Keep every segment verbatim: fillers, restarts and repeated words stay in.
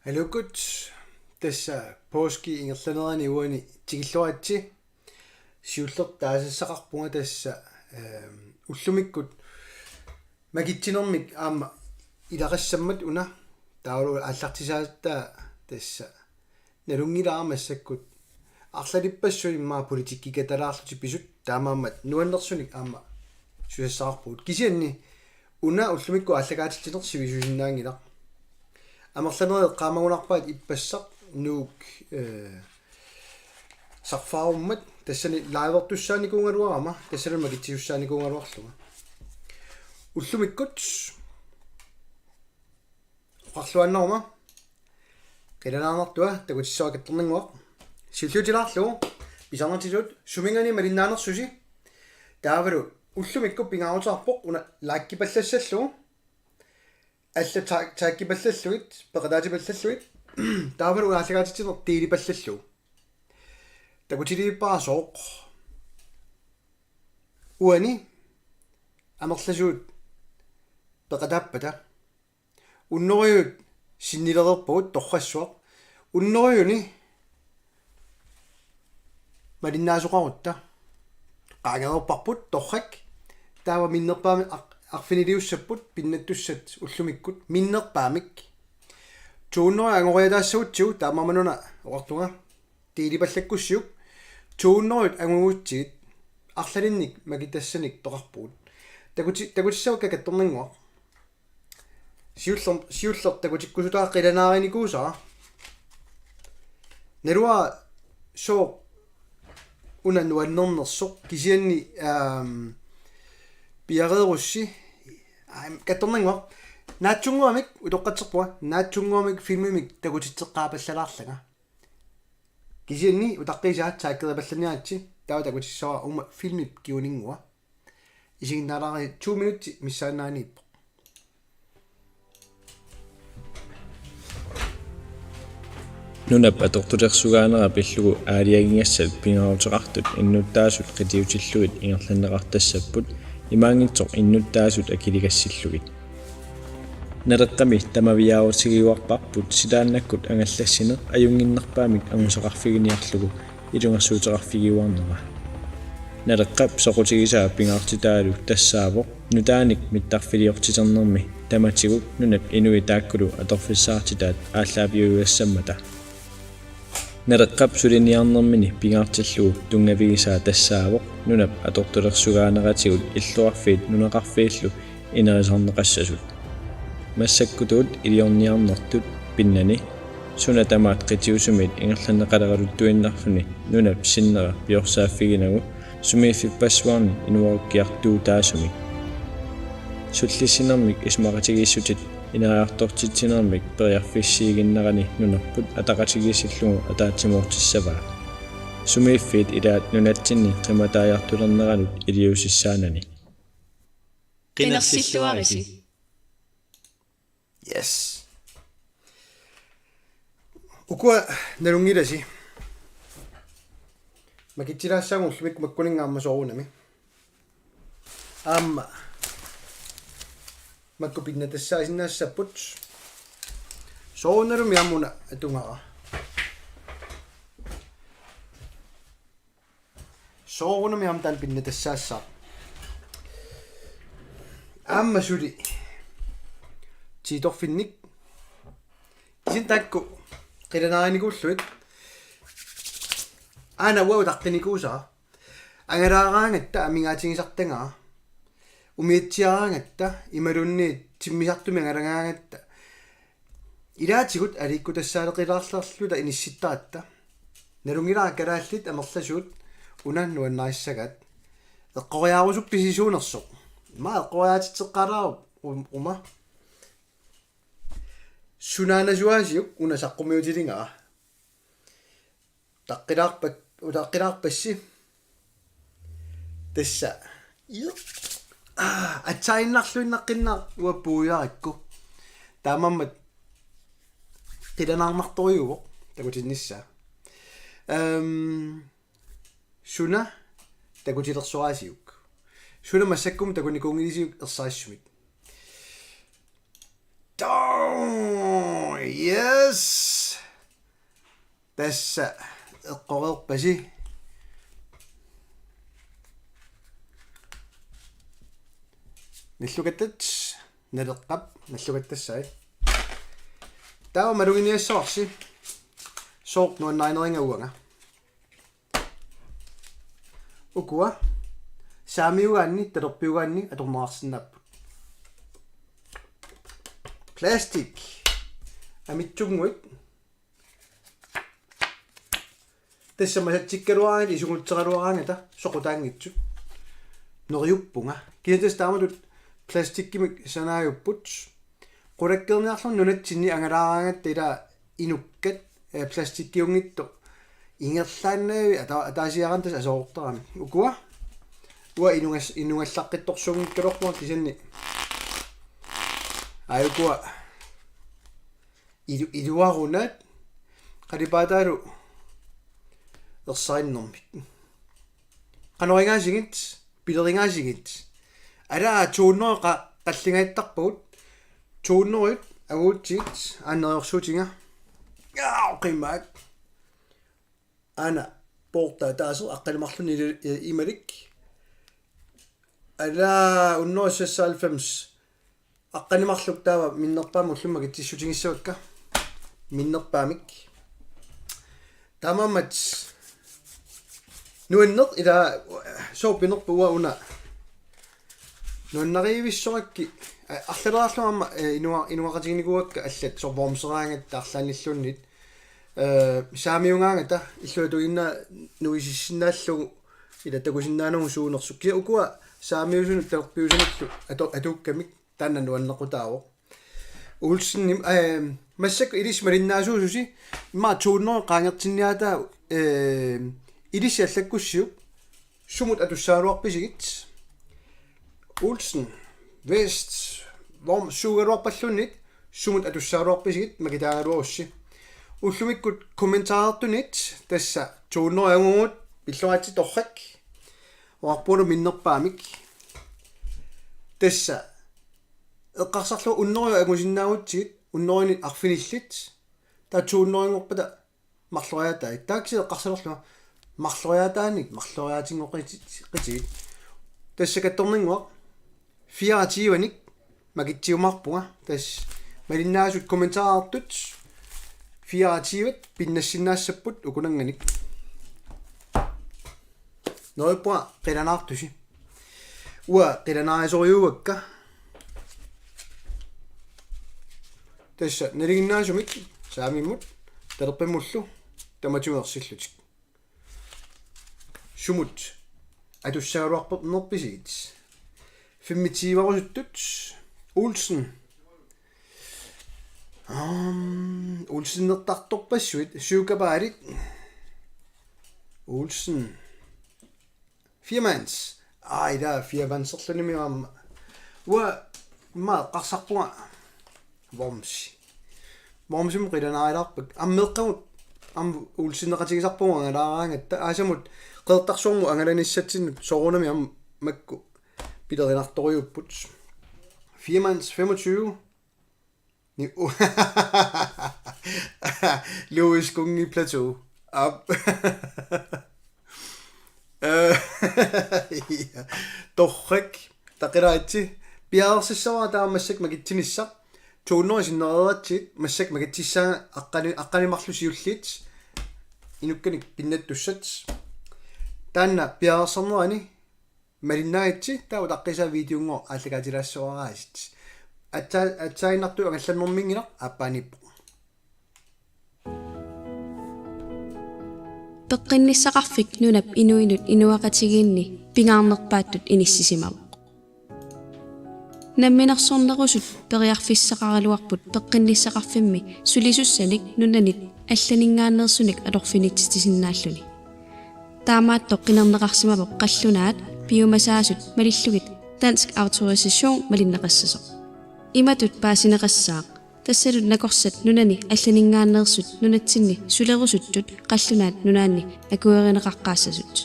Aluukkut, tassa påski ingerlanerani uani tikilluaritsi. Siullertut taasassaqarpunga tassa, ehm, ullumikkut makitsinermik aamma ilaqassammat una taavalu aallartisaasuttaa tassa nalunngilara massakkut arlalippassuit immaqa politikkikkatalaarlutik pisut taamaammat nuannersunik aamma susassaqarpugut. Kisianni una ullumikkut aallakaatitsineq sivisusinnaanngilaq. Amerlanerit eqqaamagunarpaat ippassaq Nuuk, eh, sarfaarummat tassani livertussaanikuugaluarama tassani makitsisussaanikuugaluarlunga. Ullumikkut oqarluaannaruma qilanaarnartua takutissavara kattorninnguaq. Siulliutilaarlugu pisarnartitut suminngaanniit malinnaanersusi. Taavalu ullumikkut pingaaruteqarpoq una likepallassallugu. Alla ta-, taggipallallugit, peqataatipallallugit. Taavalu una aallakaatitsineq delipallallugu. Takutiliippara sooq uani amerlasuut peqataappata. Hunnorujut sinnilereerpagut torrassuaq. Hunnorujuni malinnaasoqarutta. Qaangereerparput torrak. Taava minnerpaamik ar-, arfiniliussapput pinnattussat ullumikkut minnerpaamik. To hundrede angoriataassagutsigu taamaammat una oqartunga. Delipallakkussiuk. To hundrede angugutsigit arlalinnik makitassanik peqarpugut. Takuti-, takutissavakka kattorninnguaq. Siulleq, siulleq takutikkusutaa qilanaarinikuusara. Naluara sooq una nuannernersoq kisianni, ehm, piareerussi. Aam, kattorninnguaq. Naatsunnguamik utoqqatserpunga. Naatsunnguamik filmimik takutitseqqaapallalaarlanga. Kisianni utaqqiisaa taggeripallaniaritsi taava takutissavara uuma filmip kinguninngua. Isiginnaalaarisi to minutsit missaannaaniippoq. Nunap atortulersugaanera pillugu aalajangigassat pingaaruteqartut innuttaasut qitiutillugit ingerlanneqartassapput imaanngitsoq innuttaasut akiligassillugit. Naleqqami tamaviaarutigiuarparput silaannakkut angallassineq ajunnginnerpaamik angusaqarfiginiarlugu ilungersuuteqarfigiuarnera. Naleqqap soqutigisaa pingaartitaalu tassaavoq nutaanik mittarfiliortiternermi tamatigut nunap inui taakkulu atorfissaqartitaat aallaaviuigassammata. Naleqqap suliniarnermini pingaartillugu tunngavigisaa tassaavoq nunap atortulersugaaneratigut illoqarfiit nunaqarfiillu ineriartorneqassasut. Massakkutut iliorniarnertut pinnani suna tamaat qitiusumit ingerlanneqaleraluttuinnarluni nunap sinnera piorsaaffiginagu sumiiffippassuarni inuerukkiartuutaasumik. Sullissinermik isumaqatigiissutit ineriartortitsinermik periarfissiiginnarani nunarput ataqatigiissillugu ataatsimoortissavaa. Sumiiffiit ilaat nunatsinni qimataajartulerneranut iliuusissaanani. Qinersilluarisi. Yes. Ukua nalunngilasi. Makitsilaassaanga ullumikkut makkuninnga aamma soorunami. Aamma makku pinnatassaasinnaassaapput. Soorunalumi aamma una atugara. Soorunami aamma taanna pinnatassaassaaq. Aamma suli tiitorfinnik. Kisianni taakku qilanaarinikuullugit. Aana uanga utaqqinikuusara. Angalaaraangatta amigaatigisartagara. Umiatsiaraangatta imaluunniit timmisartumik angalagaangatta. Ilaatigut aliikkutassaaleqilaarluta inissittaratta. Nalunngilara kalaallit amerlasuut una nuannarissagaat. Eqqoriaarusuppisi suunersoq? Ima eqqoriaatitseqqaalaarup um-, uuma. Sunaanasuaasiuk una saqqummiutiligara. Utaqqilaarpat-, utaqqilaarpassi. Tassa. Aa, atsaaginnarluinnaqqinnaaq uanga puiuarakku. Taamaammat qilanaarnartorujuuvoq takutinnissaa. Ehm, suna takutilersoraasiuk? Suna massakkut takunikuunngilisiuk ersarissumik? Dong! Yes! Tassa eqqoreerpasi. Nallukattaat, Naleqqap nallukattassai. Taava maluginiassavarsi. Sooq nuannarinerunga uanga. Ukua saamiugaanni talerpiugaanni atorneqarsinnaapput. Plastik. Amitsunnguit. Tassa masatsikkaluaraangat, isugutseraluaraangata soqutaanngitsut. Neriuppunga. Kisianni tassa taamatut plastikkimik sanaajupput. Qulakkeerniarluni nunatsinni angalaaraangatta ila inukkat, eh, plastikkiunngitsoq ingerlaannavik ata-, ataasiaraanni tassa aserortaramik. Ukua. Uanga inungas-, inungallaqqittorsuunngikkaluarpunga kisianni. Ai ukua. Ilu-, iluarunaat qalipaataalu ersarinnermik. Qanoq igaasigit, pileringaasigit. Alaa to hundrede qa-, qallingaattarpagut. To hundrede anguutsigit, aana neriorsuutiga. Jaa, qimaak. Aana poortaa taaseq aqqaneq-marlunnik ili-, i-, imalik. Alaa, hundrede seksoghalvfems. Aqqaneq-marluk taava minnerpaamik ullumi makitsissutigissavakka. Minnerpaamik. Taamaammat nuanneq ila sooq pinerpa uanga una. Nuannarivissorakkit, a-, arlaleriarlunga aamma, eh, inua-, inuiaqatiginikuuakka allat soorlu vormseraangatta arlaannilluunniit. Eh, saamiugaangata illuatungilinnut nuisissinnaallugu ila takusinnaanagu suunersut. Kisianni ukua saamiusunut talerpiusunullu ato-, atuukkamik taanna nuannequtaavoq. Olsenip, eh, massakkut ilissi malinnaasuususi, immaqa to hundrede qaangertinniarta, eh, ilissi allakkussiuk, sumut atussagaluarpisigit? Olsen, West, Worm suugaluarpalluunniit, sumut atussagaluarpisigit makitaagaluarussi. Ullumikkut kommentarertunit tassa to hundrede angugut pilluaritsi torrak. Oqarpunga minnerpaamik. Tassa eqqarsarlunga hundrede angusinnaagutsigit, hundredenit arfinillit. Taava to hundredenngorpata marloriaatai. Taava kisianni eqqarsalerlunga marloriaataanik, marloriaatinngoqqitigit. Tassa kattorninnguaq fireogtyvenik makitsiumaarpunga. Tassa malinnaasut kommentarertut fireogtyvet pinnassinnaassapput ukunanngaanniit. Neriuppunga qilanaartusi. Uanga qilanaarisorujuuakka. Tassa nalinginnaasumik saamimmut, talerpimmullu, tamatigut ersillutik. Sumut atussagaluarnerpisigit? Femogtyverusuttut. Olsen. Um, Olsenertartorpassuit, syvkabaalit. Olsen. Firmans. Aa, ila firmanserlunimi aamma. Uanga immaqa eqqarsarpunga Wormsi. Wormsimut qilanaarilaarpakka. Aamma meeqqamut aamma Olseneqatigisarpugut angalaaraangatta. Aasamut Qeqertarsuarmut angalanissatsinnut soorunami aamma makku pilerinartorujuupput. Firmans femogtyve. Ni u-, Louis Kungi Plateau. Aap. Øh, ja. Torrak. Taqilaatsi. Piareersissavara taava massakkut makitsinissaq. To hundrede sinnereeratsigit massakkut makitsissaanga aqqani-, aqqaneq-marluk siulliit. Inukkanik pinnattussat. Taanna piareersarnerani malinnaagitsi, taava utaqqiisaa videonngooq aallakaatilaassuaraasiit. Aatsaa-, aatsaaginnartuuvoq, angallannerminngilaq, aappaaniippoq. Peqqinnissaqarfik nunap inuinut inuiaqatigiinni pingaarnerpaattut inissisimavoq. Namminersornerusut periarfissaqaraluarput peqqinnissaqarfimmi sulisussanik nunanit allaninngaanneersunik atorfinitsitsisinnaalluni. Taamaattoq qinerneqarsimavoq qallunaat piumasaasut malillugit dansk autorisation malinneqassasoq. Imatut paasineqassaaq, tassalu nakorsat nunani allaninngaanneersut nunatsinni sulerusuttut Qallunaat Nunaanni akuerineqaqqaassasut.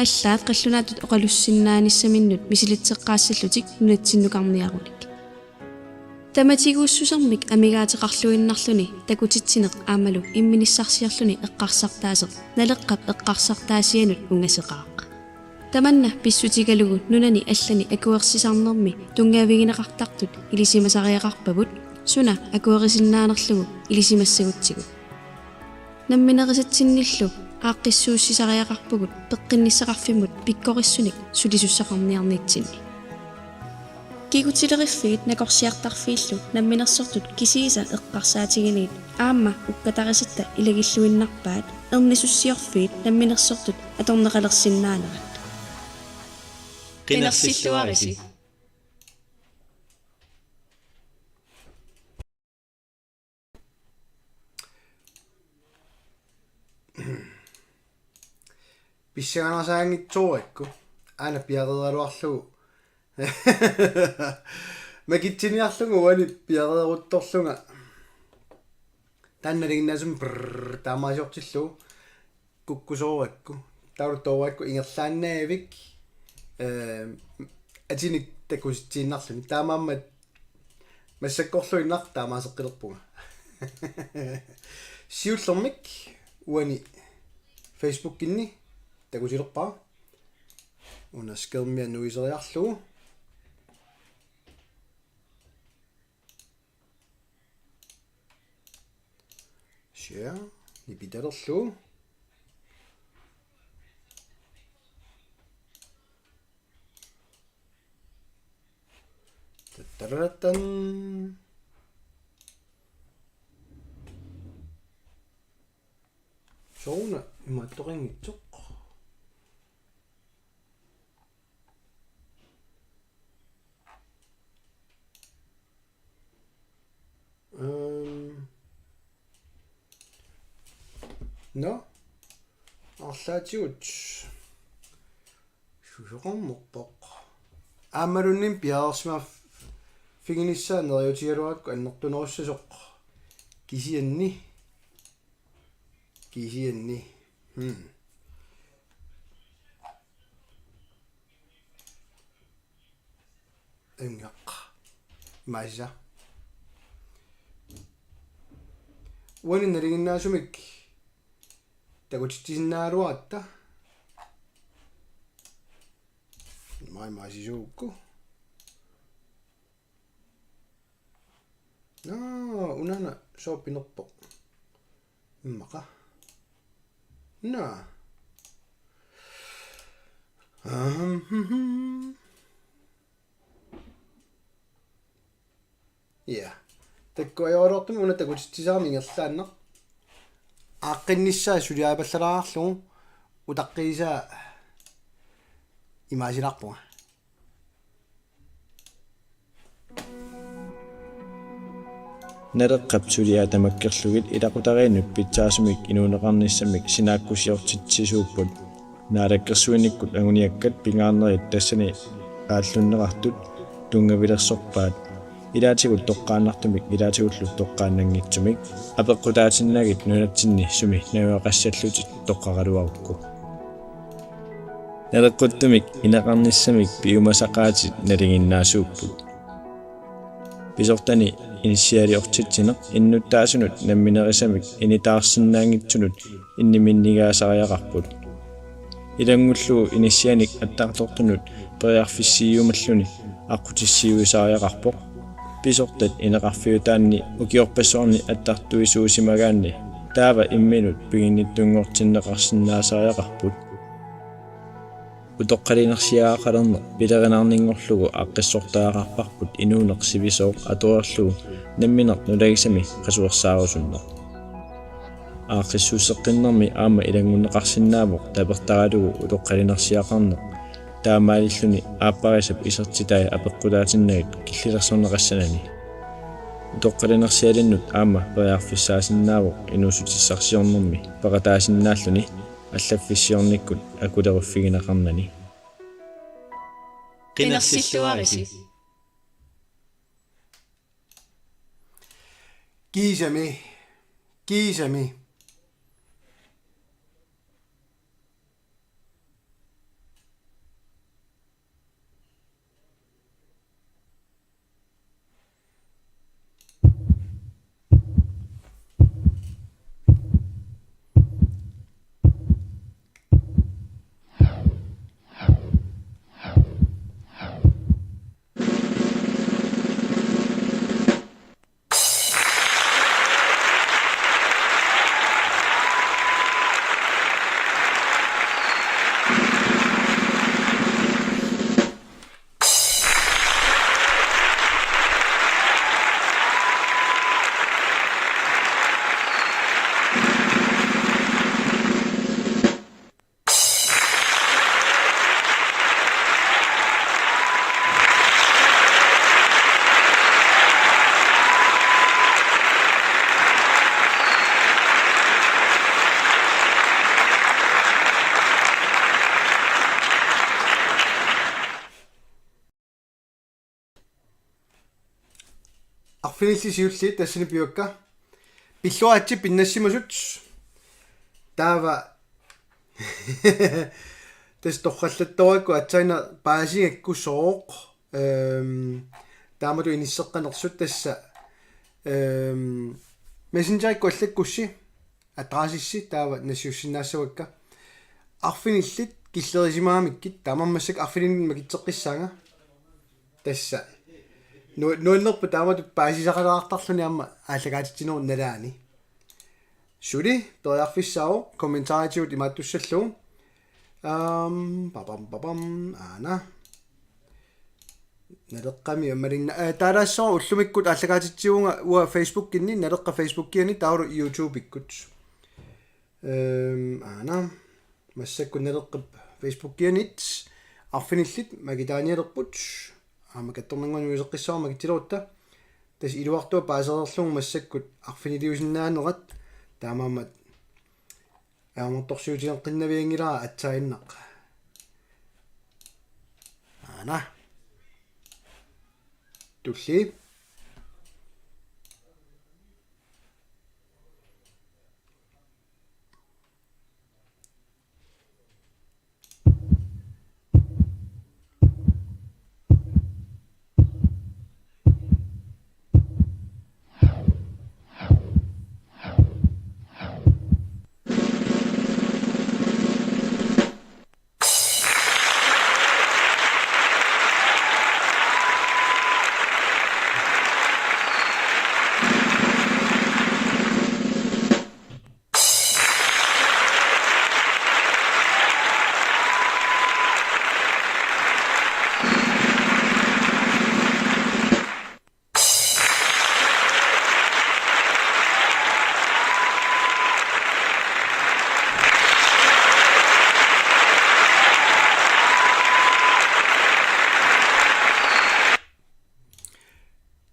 Allaat qallunaatut oqalussinnaanissaminnut misilitseqqaassallutik nunatsinnukarniarunik. Tamatiguussusermik amigaateqarluinnarluni takutitsineq aammalu imminissarsiorluni eqqarsartaaseq Naleqqap eqqarsartaasianut ungaseqaaq. Tamanna pissutigalugu nunani allani akuersisarnermi tunngavigineqartartut ilisimasariaqarpavut, suna akuerisinnaanerlugu ilisimassagutsigu. Namminerisatsinnillu aaqqissuussisariaqarpugut peqqinnissaqarfimmut pikkorissunik sulisussaqarniarnitsinni. Kigutileriffiit nakorsiartarfiillu namminersortut kisiisa eqqarsaatiginagit aamma ukkatarisatta ilagilluinnarpaat ernisussiorfiit namminersortut atorneqalersinnaanerat. Qinersilluarisi. Pissanganarsaanngitsoorakku aana piareeraluarlugu. Makitsiniarlunga uani piareeruttorlunga. Taanna nalinginnaasumik prrr taamaasiortillugu kukkusoorakku. Taava toorakku ingerlaannavik. Ehm, atinik takusitsiinnarluni. Taamaammat massakkorluinnaq taamaaseqqilerpunga. Siullermik uani Facebookinni takusilerpara. Una skærmia nuiseriarlugu. Share, nipitalerlugu. Tattaratan. Sooruna imaattoqanngitsoq. Ehm. Nå. Arlaatigut. Susoqarnerpoq. Aammalunnim piareersimaffiginissaa neriuutigaluarakku annertunerussasoq. Kisianni. Kisianni. Hmm. Engaq. Maisa. Uani nalinginnaasumik takutitsisinnaagaluaratta. Mai maisisuukku. Naa, unaana sooq pinerpoq. Immaqa. Naa. Ahm, hmm, hmm. Ja. Takkuajoraluartumik una takutitsisaramik ingerlaannaq. Aaqqinnissaa suliaripallalaarlugu utaqqiisaa imaasilaarpunga. Naleqqap suliai tamakkerlugit ilaqutariinnut pitsaasumik inuuneqarnissamik sinaakkusiortitsisuupput. Naalakkersuinikkut anguniakkat pingaarnerit tassani aallunneqartut tunngavilersorpaat. Ilaatigut toqqaannartumik ilaatigullu toqqaannanngitsumik apeqqutaatinnagit nunatsinni sumi najugaqassallutit toqqaraluarukku. Naleqquttumik ineqarnissamik piumasaqaatit nalinginnaasuupput. Pisortani inissialiortitsineq innuttaasunut namminerisamik initaarsinnaanngitsunut inniminnigaasariaqarput. Ilanngullugu inissianik attartortunut periarfissiiumalluni aqqutissiuisariaqarpoq. Pisortat ineqarfiutaanni ukiorpassuarni attartuisuusimagaanni taava imminut piginnittunngortinneqarsinnaasariaqarput. Utoqqalinersiaqalerneq pilerinarninngorlugu aaqqissortariaqarparput inuuneq sivisooq atoreerlugu nammineq nulagisami qasuersaarusunneq. Aaqqissuusseqqinnermi aamma ilanngunneqarsinnaavoq tapertaralugu utoqqalinersiaqarneq taamaalilluni aapparisap isertitai apeqqutaatinnagit killilersorneqassanani. Utoqqalinersialinnut aamma periarfissaasinnaavoq inuussutissarsiornermi peqataasinnaalluni allaffissiornikkut akuleruffigineqarnani. Qinersilluarisi. Kiisami, kiisami. Arfinillit siulliit tassani piuakka. Pilluaritsi pinnassimasut. Taava tassa torrallattorakku aatsaannaq paasigakku sooq. Ehm, taamatut inisseqqanersut tassa, ehm, Messengerikkut allakkussi adressi taava nassiussinnaassavakka. Arfinillit killerisimagamikkit taamaammat massakkut arfinilinnik makitseqqissaanga. Tassa. Nu-, nuannerpoq taamatut paasisaqalaartarluni aamma aallakaatitsinerup nalaani. Suli periarfissaavoq kommentaritigut imaattussallugu. Aam, papam, papam, aana. Naleqqami ammalinna-, eh, taalaassavara ullumikkut aallakaatitsivunga uanga Facebookinni, Naleqqap Facebookiani taavalu YouTubeikkut. Ehm, aana. Massakkut Naleqqap Facebookianit arfinillit makitaanialerput. Aamma kattornannguaq nuiseqqissaarama makitsilerutta. Tassa iluartua paasereerlugu massakkut arfiniliusinnaanerat taamaammat ajornartorsiutigeqqinnavianngilara aatsaannaq. Aana. Tulli.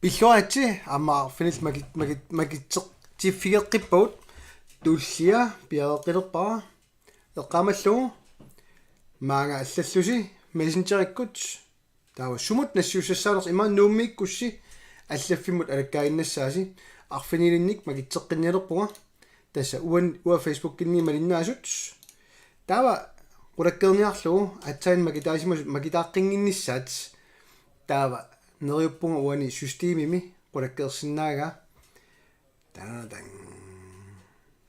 Pilluaritsi aamma arfinillit maki-, maki-, makitseqqiffigeriarpavut tullia piareeqqilerpara eqqaamallugu maanga allallusi Messengerikkut. Taava sumut nassiussassaanersoq ima Nuummiikkussi allaffimmut alakkaaginnassaasi arfinilinnik makitseqqinnialerpunga. Tassa uan-, uanga Facebookinni malinnaasut. Taava qulakkeerniarlugu aatsaat makitaasimasut makitaaqqinnginnissaat. Taava neriuppunga uani systemimi qulakkeersinnaagaa. Tananatang.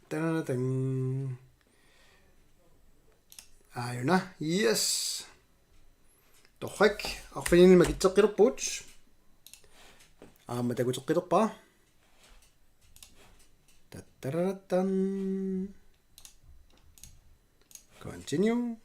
Tananatang. Aajuna, yes. Torrak, arfinilinnik makitseqqilerpugut. Aamma takuteqqilerpara. Tattararattan. Continue.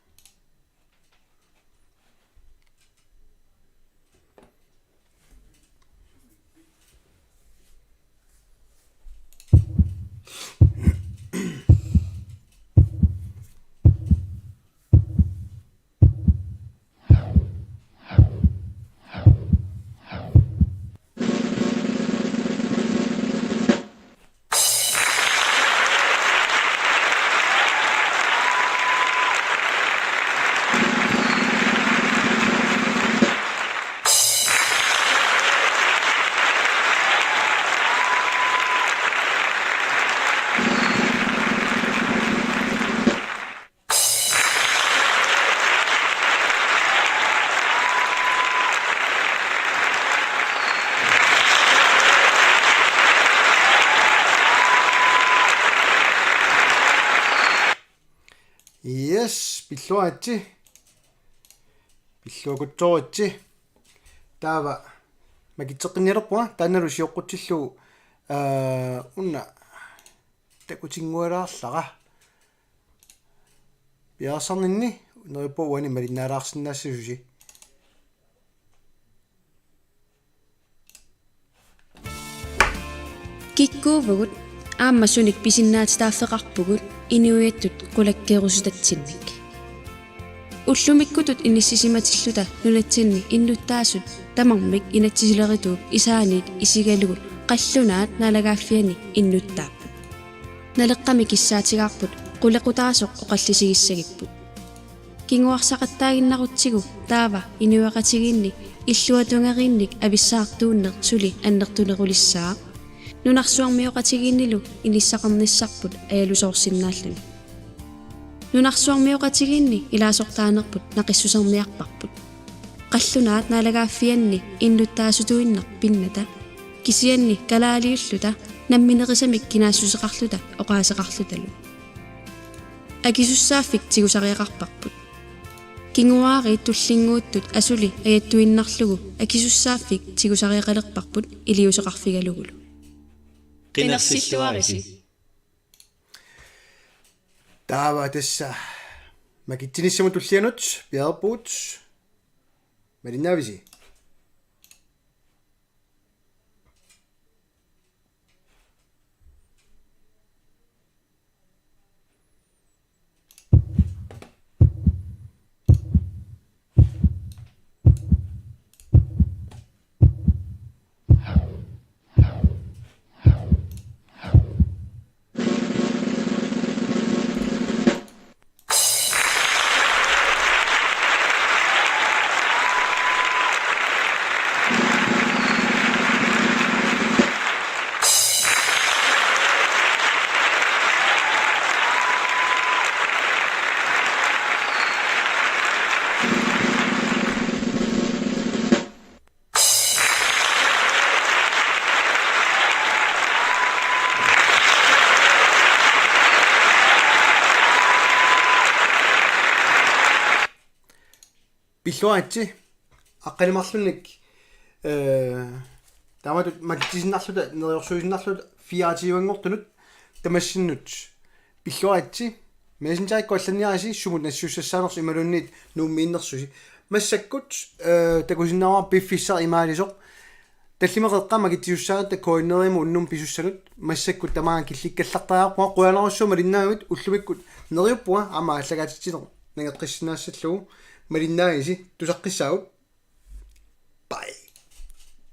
Yes, pilluaritsi. Pilluakutsooritsi. Taava makitseqqinnialerpunga taannalu sioqqutsillugu, aa, una takutinngualaarlara. Piareersarninni neriuppunga uani malinnaalaarsinnaassasusi. Kikkuuvugut aamma sunik pisinnaatitaaffeqarpugut inuiattut qulakkeerusutatsinnik. Ullumikkutut inissisimatilluta nunatsinni innuttaasut tamarmik inatsisilerituup isaaniit isigalugu qallunaat naalagaaffiani innuttaapput. Naleqqami kissaatigaarput qulequtaasoq oqallisigissagipput. Kinguarsaqattaaginnarutsigu taava inuiaqatigiinni Illuatungeriinnik avissaartuunneq suli annertunerulissaaq. Nunarsuarmioqatigiinnilu inissaqarnissarput ajalusoorsinnaalluni. Nunarsuarmioqatigiinni ilaasortaanerput naqissuserniarparput. Qallunaat naalagaaffianni innuttaasutuinnaq pinnata. Kisianni kalaaliulluta namminerisamik kinaassuseqarluta oqaaseqarlutalu. Akisussaaffik tigusariaqarparput. Kinguaariit tullinnguuttut asuli ajattuinnarlugu akisussaaffik tigusariaqalerparput iliuuseqarfigalugulu. Qinersilluarisi. Taava tassa makitsinissamut tullianut piareerpugut. Malinnaavisi? Pilluaritsi, aqqaneq-marlunnik, eh, taamatut makitsisinnarluta, neriorsuisinnarluta fireogtyve-nngortunut tamassinnut. Pilluaritsi, Messengerikkut allanniarisi sumut nassiussassaanersoq imaluunniit Nuummiinnersusi. Massakkut, eh, takusinnaavarput piffissaq imaalisoq. Tallimat Qeqqat makitsisussaagatta K N R-imut unnummut pisussanut. Massakkut tamaanga killikkallartariaqarpunga, qujanarsuaq malinnaagamik, ullumikkut neriuppunga aamma aallakaatitsineq nangeqqissinnaassallugu. Malinnaagitsi, tusaqqissaagut.